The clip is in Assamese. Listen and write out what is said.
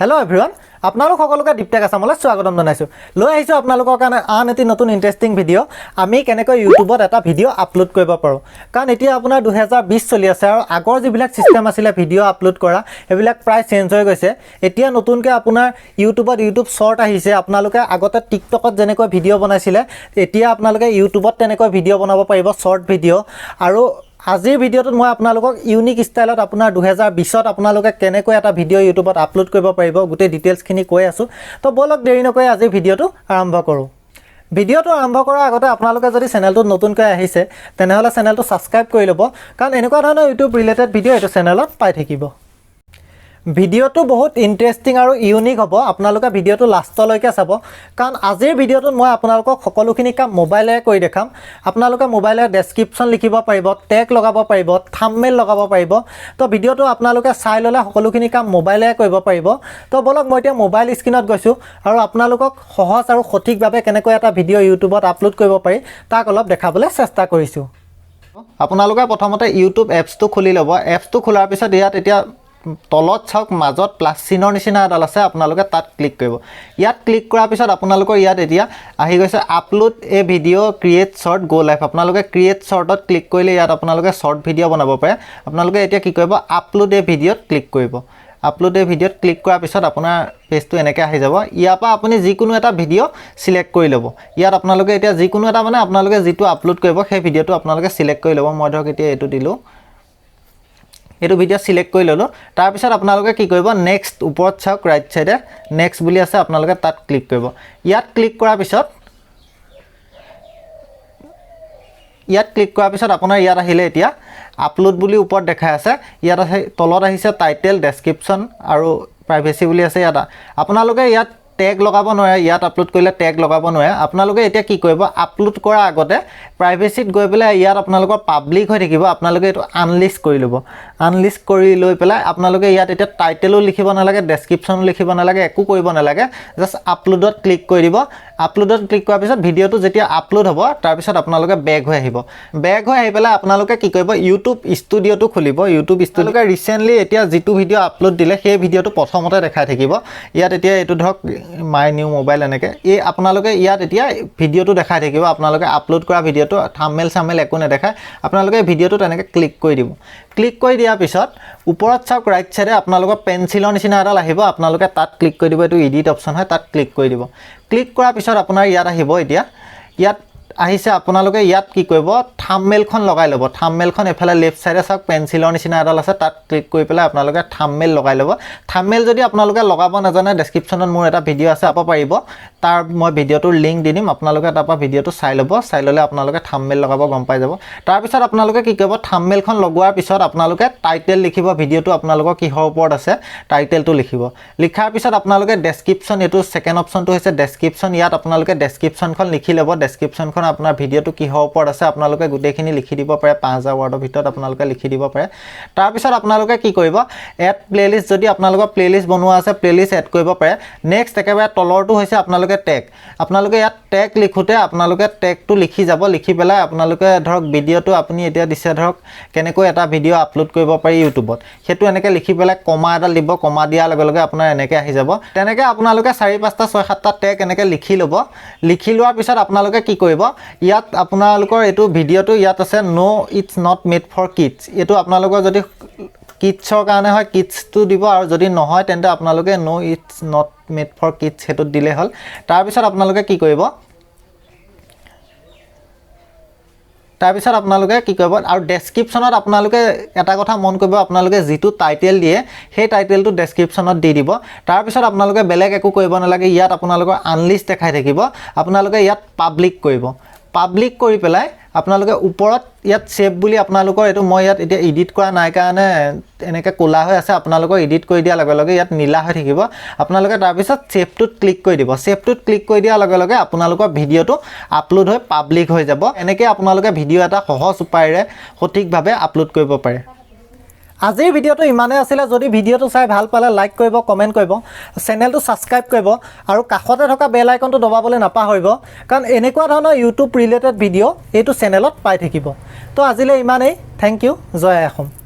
হেল্ল' এভৰিৱান, আপোনালোক সকলোকে দীপটেক আছামলৈ স্বাগতম জনাইছোঁ। লৈ আহিছোঁ আপোনালোকৰ কাৰণে আন এটি নতুন ইণ্টাৰেষ্টিং ভিডিঅ', আমি কেনেকৈ ইউটিউবত এটা ভিডিঅ' আপলোড কৰিব পাৰোঁ। কাৰণ এতিয়া আপোনাৰ 2020 চলি আছে আৰু আগৰ যিবিলাক ছিষ্টেম আছিলে ভিডিঅ' আপলোড কৰা, সেইবিলাক প্ৰায় চেঞ্জ হৈ গৈছে। এতিয়া নতুনকৈ আপোনাৰ ইউটিউবত ইউটিউব শ্বৰ্ট আহিছে। আপোনালোকে আগতে টিকটকত যেনেকৈ ভিডিঅ' বনাইছিলে, এতিয়া আপোনালোকে ইউটিউবত তেনেকৈ ভিডিঅ' বনাব পাৰিব, শ্বৰ্ট ভিডিঅ'। আৰু আজিৰ ভিডিঅ'টোত মই আপোনালোকক ইউনিক ষ্টাইলত আপোনাৰ 2020ত আপোনালোকে কেনেকৈ এটা ভিডিঅ' ইউটিউবত আপলোড কৰিব পাৰিব, গোটেই ডিটেইলছখিনি কৈ আছোঁ। তো ব'লক, দেৰি নকৰি আজিৰ ভিডিঅ'টো আৰম্ভ কৰোঁ। ভিডিঅ'টো আৰম্ভ কৰাৰ আগতে আপোনালোকে যদি চেনেলটোত নতুনকৈ আহিছে, তেনেহ'লে চেনেলটো ছাবস্ক্ৰাইব কৰি ল'ব, কাৰণ এনেকুৱা ধৰণৰ ইউটিউব ৰিলেটেড ভিডিঅ' এইটো চেনেলত পাই থাকিব। ভিডিঅ'টো বহুত ইণ্টাৰেষ্টিং আৰু ইউনিক হ'ব। আপোনালোকে ভিডিঅ'টো লাষ্টলৈকে চাব, কাৰণ আজিৰ ভিডিঅ'টোত মই আপোনালোকক সকলোখিনি কাম মোবাইলেৰে কৰি দেখাম। আপোনালোকে মোবাইলেৰে ডেছক্ৰিপশ্যন লিখিব পাৰিব, টেগ লগাব পাৰিব, থাম্বনেইল লগাব পাৰিব। তো ভিডিঅ'টো আপোনালোকে চাই ল'লে সকলোখিনি কাম মোবাইলেৰে কৰিব পাৰিব। তো ব'লক, মই এতিয়া মোবাইল স্ক্ৰীণত গৈছোঁ আৰু আপোনালোকক সহজ আৰু সঠিকভাৱে কেনেকৈ এটা ভিডিঅ' ইউটিউবত আপলোড কৰিব পাৰি, তাক অলপ দেখাবলৈ চেষ্টা কৰিছোঁ। আপোনালোকে প্ৰথমতে ইউটিউব এপছটো খুলি ল'ব। এপছটো খোলাৰ পিছত ইয়াত এতিয়া তলত চাওক, মাজত প্লাছ চিনৰ নিচিনা এডাল আছে, আপোনালোকে তাত ক্লিক কৰিব। ইয়াত ক্লিক কৰাৰ পিছত আপোনালোকৰ ইয়াত এতিয়া আহি গৈছে "Upload a video, create short, go live"। আপোনালোকে ক্ৰিয়েট শ্বৰ্টত ক্লিক কৰিলে ইয়াত আপোনালোকে শ্বৰ্ট ভিডিঅ' বনাব পাৰে। আপোনালোকে এতিয়া কি কৰিব? আপলোড এ ভিডিঅ'ত ক্লিক কৰিব। আপলোড এ ভিডিঅ'ত ক্লিক কৰাৰ পিছত আপোনাৰ পেজটো এনেকৈ আহি যাব। ইয়াৰ পৰা আপুনি যিকোনো এটা ভিডিঅ' চিলেক্ট কৰি ল'ব। ইয়াত আপোনালোকে এতিয়া যিকোনো এটা, মানে আপোনালোকে যিটো আপলোড কৰিব, সেই ভিডিঅ'টো আপোনালোকে চিলেক্ট কৰি ল'ব। মই ধৰক এতিয়া এইটো দিলোঁ, এইটো ভিডিঅ' চিলেক্ট কৰি ল'লোঁ। তাৰপিছত আপোনালোকে কি কৰিব? নেক্সট, ওপৰত চাওক, ৰাইট ছাইডে নেক্সট বুলি আছে, আপোনালোকে তাত ক্লিক কৰিব। ইয়াত ক্লিক কৰাৰ পিছত আপোনাৰ ইয়াত আহিলে এতিয়া আপলোড বুলি ওপৰত দেখাই আছে। ইয়াত আছে, তলত আহিছে টাইটেল, ডেছক্ৰিপশ্যন আৰু প্ৰাইভেচি বুলি আছে। ইয়াত আপোনালোকে ইয়াত টেগ লগাব নোৱাৰে। ইয়াত আপলোড কৰিলে টেগ লগাব নোৱাৰে। আপোনালোকে এতিয়া কি কৰিব? আপলোড কৰাৰ আগতে প্ৰাইভেচিত গৈ পেলাই ইয়াত আপোনালোকৰ পাব্লিক হৈ থাকিব, আপোনালোকে এইটো আনলিষ্ট কৰি ল'ব। আনলিষ্ট কৰি লৈ পেলাই আপোনালোকে ইয়াত এতিয়া টাইটেলো লিখিব নালাগে, ডেছক্ৰিপশ্যনো লিখিব নালাগে, একো কৰিব নালাগে। জাষ্ট আপলোডত ক্লিক কৰি দিব। আপলোডত ক্লিক কৰাৰ পিছত ভিডিঅ'টো যেতিয়া আপলোড হ'ব, তাৰপিছত আপোনালোকে বেক হৈ আহিব। বেক হৈ আহি পেলাই আপোনালোকে কি কৰিব? ইউটিউব ষ্টুডিঅ'টো খুলিব। ইউটিউব ষ্টুডিঅ'কে ৰিচেণ্টলি এতিয়া যিটো ভিডিঅ' আপলোড দিলে, সেই ভিডিঅ'টো প্ৰথমতে দেখাই থাকিব ইয়াত। এতিয়া এইটো ধৰক my new mobile, এনেকৈ এই আপোনালোকে ইয়াত এতিয়া ভিডিঅ'টো দেখাই থাকিব। আপোনালোকে আপলোড কৰা ভিডিঅ'টো, থাম্বনেইল চামনেইল একো নেদেখায়। আপোনালোকে ভিডিঅ'টো তেনেকৈ ক্লিক কৰি দিব। ক্লিক কৰি দিয়াৰ পিছত ওপৰত চাওক, ৰাইট ছাইডে আপোনালোকৰ পেঞ্চিলৰ নিচিনা এডাল আহিব, আপোনালোকে তাত ক্লিক কৰি দিব। এইটো এডিট অপশ্যন হয়, তাত ক্লিক কৰি দিব। ক্লিক কৰাৰ পিছত আপোনাৰ ইয়াত আহিব। এতিয়া ইয়াত আহিছে, আপোনালোকে ইয়াত কি কৰিব? থাম্বনেইলখন লগাই ল'ব। থাম্বনেইলখন এইফালে লেফ্ট ছাইডে চাওক, পেঞ্চিলৰ নিচিনা এডাল আছে, তাত ক্লিক কৰি পেলাই আপোনালোকে থাম্বনেইল লগাই ল'ব। থাম্বনেইল যদি আপোনালোকে লগাব নাজানে, ডেছক্ৰিপশ্যনত মোৰ এটা ভিডিঅ' আছে, চাব পাৰিব। তাৰ মই ভিডিঅ'টোৰ লিংক দি দিম, আপোনালোকে তাৰপৰা ভিডিঅ'টো চাই ল'ব। চাই ল'লে আপোনালোকে থাম্বনেইল লগাব গম পাই যাব। তাৰপিছত আপোনালোকে কি কৰিব? থাম্বনেইলখন লগোৱাৰ পিছত আপোনালোকে টাইটেল লিখিব। ভিডিঅ'টো আপোনালোকৰ কিহৰ ওপৰত আছে, টাইটেলটো লিখিব। লিখাৰ পিছত আপোনালোকে ডেছক্ৰিপশ্যন, এইটো ছেকেণ্ড অপশ্যনটো হৈছে ডেছক্ৰিপশ্যন। ইয়াত আপোনালোকে ডেছক্ৰিপশ্যনখন লিখি ল'ব। ডেছক্ৰিপশ্যনখন আপোনাৰ ভিডিঅ'টো কিহৰ ওপৰত আছে, আপোনালোকে গোটেইখিনি লিখি দিব পাৰে। 5000 ৱৰ্ডৰ ভিতৰত আপোনালোকে লিখি দিব পাৰে। তাৰপিছত আপোনালোকে কি কৰিব? এড প্লে'লিষ্ট, যদি আপোনালোকৰ প্লে'লিষ্ট বনোৱা আছে, প্লে'লিষ্ট এড কৰিব পাৰে। নেক্সট একেবাৰে তলৰটো হৈছে আপোনালোকে টেগ। আপোনালোকে ইয়াত টেগ লিখোঁতে আপোনালোকে টেগটো লিখি যাব। লিখি পেলাই আপোনালোকে ধৰক ভিডিঅ'টো আপুনি এতিয়া দিছে, ধৰক কেনেকৈ এটা ভিডিঅ' আপলোড কৰিব পাৰি ইউটিউবত, সেইটো এনেকৈ লিখি পেলাই কমা এডাল দিব। কমা দিয়াৰ লগে লগে আপোনাৰ এনেকৈ আহি যাব। তেনেকৈ আপোনালোকে চাৰি পাঁচটা, ছয় সাতটা টেগ এনেকৈ লিখি ল'ব। লিখি লোৱাৰ পিছত আপোনালোকে কি কৰিব? ইয়াত আপোনালোকৰ এইটো ভিডিঅ'টো ইয়াত আছে "No, it's not made for kids"। এইটো আপোনালোকৰ যদি কিডছৰ কাৰণে হয়, কিডছটো দিব আৰু যদি নহয়, তেন্তে আপোনালোকে "No, it's not made for kids" সেইটোত দিলেই হ'ল। তাৰপিছত আপোনালোকে কি কৰিব? আৰু ডেছক্ৰিপশ্যনত আপোনালোকে এটা কথা মন কৰিব, আপোনালোকে যিটো টাইটেল দিয়ে, সেই টাইটেলটো ডেছক্ৰিপশ্যনত দি দিব। তাৰপিছত আপোনালোকে বেলেগ একো কৰিব নালাগে। ইয়াত আপোনালোকৰ আনলিষ্ট দেখাই থাকিব, আপোনালোকে ইয়াত পাব্লিক কৰিব। পাব্লিক কৰি পেলাই আপোনালোকে ওপৰত ইয়াত ছেভ বুলি, আপোনালোকৰ এইটো মই ইয়াত এতিয়া এডিট কৰা নাই কাৰণে এনেকৈ ক'লা হৈ আছে। আপোনালোকৰ এডিট কৰি দিয়াৰ লগে লগে ইয়াত নীলা হৈ থাকিব। আপোনালোকে তাৰপিছত ছেভটোত ক্লিক কৰি দিব। ছেভটোত ক্লিক কৰি দিয়াৰ লগে লগে আপোনালোকৰ ভিডিঅ'টো আপলোড হৈ পাব্লিক হৈ যাব। এনেকৈ আপোনালোকে ভিডিঅ' এটা সহজ উপায়েৰে সঠিকভাৱে আপলোড কৰিব পাৰে। আজিৰ ভিডিঅ'টো ইমানেই আছিলে। যদি ভিডিঅ'টো চাই ভাল পালে, লাইক কৰিব, কমেণ্ট কৰিব, চেনেলটো ছাবস্ক্ৰাইব কৰিব আৰু কাষতে থকা বেল আইকনটো দবাবলৈ নাপাহৰিব, কাৰণ এনেকুৱা ধৰণৰ ইউটিউব ৰিলেটেড ভিডিঅ' এইটো চেনেলত পাই থাকিব। তো আজিলৈ ইমানেই। Thank U. জয় আই অসম।